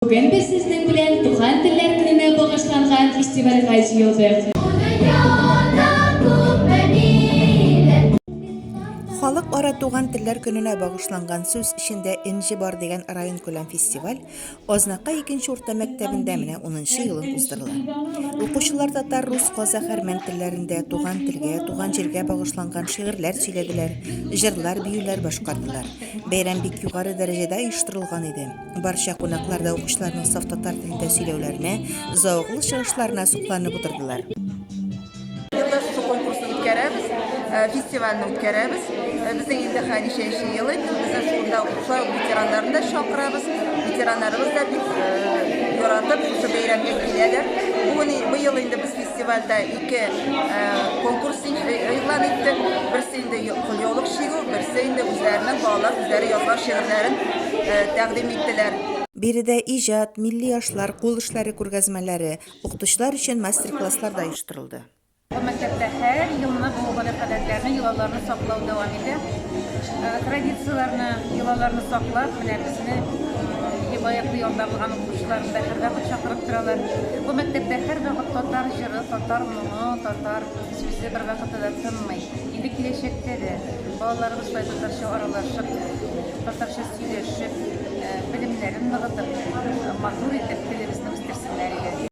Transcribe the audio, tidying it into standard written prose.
Бүген без сезнең белән Туган телләр көненә багышланган фестивальгә җыелдык. Халыкара туган телләр көненә багышланган Сүз эчендә энҗе бар дигән районкүләм фестиваль Азнакай икенче урта мәктәбендә менә унынчы елын уздырыла. Укучылар татар, рус, казах, әрмән телләрендә туган телгә, туган җиргә багышланган шигырьләр сөйләделәр, җырлар, биюләр башкардылар. Бәйрәм бик югары дәрәҗәдә оештырылган иде. Барча кунаклар да укучыларның саф татар телендә сөйләүләренә, зәвыклы чыгышларына сокланып утырдылар. Елда шушы конкурсны үткәрәбез, фестивальне үткәрәбез. Безнең инде хә ничәнче ел инде. Безнең шунда шулай ук ветераннарны да чакырабыз. Ветераннарыбыз да бик яратып шушы бәйрәмгә киләләр. Бүген быел инде без фестивальдә ике конкурс игълан иттек. Берсе инде кулъяулык чигү, берсе инде үзләренең балалар үзләре язган шигырьләрен тәкъдим иттеләр. Биредә иҗат, милли ашлар, кул эшләре күргәзмәләре, Укытучылар өчен мастер-класслар да оештырылды. Бу мәктәптә һәр елны бу гореф-гадәтләрне, йолаларны саклау дәвам итә. Традицияләрне, йолаларны саклап, менә безне лаеклы ялда булган укытучыларны да һәрвакыт чакырып торалар. Бу мәктәптә һәрвакыт татар җыры, татар моңы, татар сүзе бервакытта да тынмый. Инде киләчәктә дә балаларыбыз шулай татарча аралашып, татарча сөйләшеп, белемнәрен ныгытып, матур итеп телебезне үстерсеннәр иде.